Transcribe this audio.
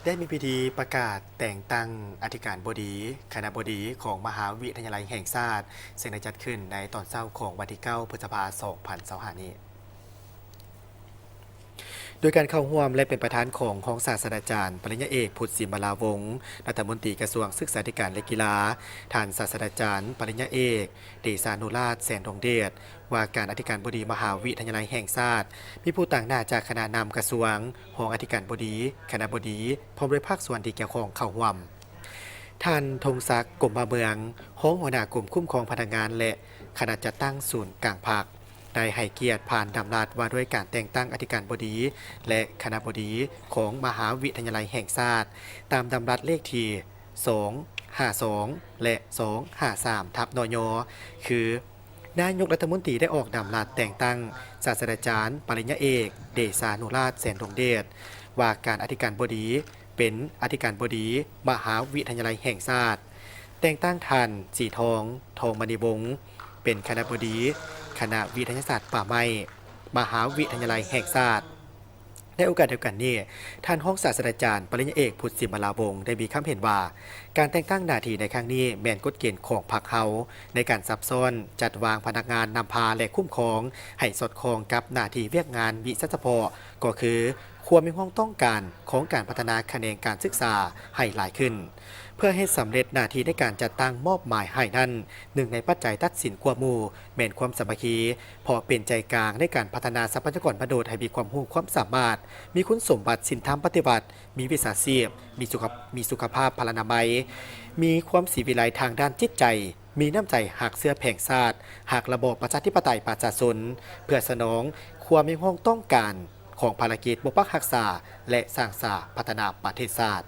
ໄດ້ມີພິທີປະກາດແຕ່ງຕັ້ງອະທິການບໍດີ, ຄະນະບໍດີຂອງມະຫາວິທະຍາໄລແຫ່ງຊາດ, ເຊິ່ງໄດ້ຈັດຂຶ້ນໃນຕອນເຊົ້າຂອງວັນທີເກົ້າ ພຶດສະພາ ສອງພັນຊາວຫ້ານີ້. ໂດຍການເຂົ້າຮ່ວມ ແລະ ເປັນປະທານຂອງຮອງສາດສະດາຈານ ປະລິນຍາເອກ ພຸດ ສິມມະລາວົງ ລັດຖະມົນຕີກະຊວງສຶກສາທິການ ແລະ ກິລາ, ທ່ານສາດສະດາຈານ ປະລິນຍາເອກ ເດຊານຸລາດ ແສນດວງເດດ ວ່າການອະທິການບໍດີມະຫາວິທະຍາໄລແຫ່ງຊາດ, ມີຜູ້ຕາງໜ້າຈາກຄະນະນຳກະຊວງ, ຮອງອະທິການບໍດີ, ຄະນະບໍດີ, ພ້ອມດ້ວຍພາກສ່ວນທີ່ກ່ຽວຂ້ອງເຂົ້າຮ່ວມ. ທ່ານ ທົງສັກ ກົມມະເມືອງ, ຮອງຫົວໜ້າກົມຄຸ້ມຄອງພະນັກງານ ແລະ ຄະນະຈັດຕັ້ງສູນກາງພັກ ໄດ້ໃຫ້ກຽດຜ່ານດຳລັດວ່າດ້ວຍການແຕ່ງຕັ້ງອະທິການບໍດີ ແລະ ຄະນະບໍດີຂອງມະຫາວິທະຍາໄລແຫ່ງຊາດ, ຕາມດຳລັດເລກທີ ສອງຫ້າສອງ ແລະ ສອງຫ້າສາມ ທັບ ນຍ ຄື ນາຍົກລັດຖະມົນຕີໄດ້ອອກດຳລັດແຕ່ງຕັ້ງສາດສະດາຈານ ປະລິນຍາເອກ ເດຊານຸລາດ ແສນດວງເດດ ວ່າການອະທິການບໍດີ ເປັນອະທິການບໍດີມະຫາວິທະຍາໄລແຫ່ງຊາດ, ແຕ່ງຕັ້ງທ່ານ ສີທອງ ທອງມະນີວົງ ເປັນຄະນະບໍດີຄະນະວິທະຍາສາດປ່າໄມ້ ມະຫາວິທະຍາໄລແຫ່ງຊາດ. ໃນໂອກາດດຽວກັນນີ້, ທ່ານຮອງສາດສະດາຈານ ປະລິນຍາເອກ ພຸດ ສິມມະລາວົງ ໄດ້ມີຄຳເຫັນວ່າ ການແຕ່ງຕັ້ງໜ້າທີ່ໃນຄັ້ງນີ້ແມ່ນກົດເກນຂອງພັກເຮົາ ໃນການສັບຊ້ອນຈັດວາງພະນັກງານນຳພາ ແລະ ຄຸ້ມຄອງໃຫ້ສອດຄ່ອງກັບໜ້າທີ່ວຽກງານວິຊາສະເພາະ, ກໍຄືຄວາມຮຽກຮ້ອງຕ້ອງການຂອງການພັດທະນາຂະແໜງການສຶກສາໃຫ້ຫຼາຍຂຶ້ນ. ເພື່ອເຮັດສຳເລັດໜ້າທີ່ໃນການຈັດຕັ້ງມອບໝາຍໃຫ້ນັ້ນ, ໜຶ່ງໃນປັດໄຈຕັດສິນກວ່າໝູ່ແມ່ນຄວາມສາມັກຄີ, ເພາະເປັນໃຈກາງໃນການພັດທະນາຊັບພະຍາກອນມະນຸດໃຫ້ມີຄວາມຮູ້ຄວາມສາມາດ, ມີຄຸນສົມບັດສິນທຳປະຕິວັດ, ມີວິຊາຊີບ, ມີສຸຂະ ມີສຸຂະພາບພະລານາໄມ, ມີຄວາມສີວິໄລທາງດ້ານຈິດໃຈ, ມີນ້ຳໃຈຮັກເຊື້ອແຜງຊາດ, ຮັກລະບອບປະຊາທິປະໄຕປະຊາຊົນ, ເພື່ອສະໜອງຄວາມຮຽກຮ້ອງຕ້ອງການຂອງພາລະກິດປົກປັກຮັກສາ ແລະ ສ້າງສາພັດທະນາປະເທດຊາດ.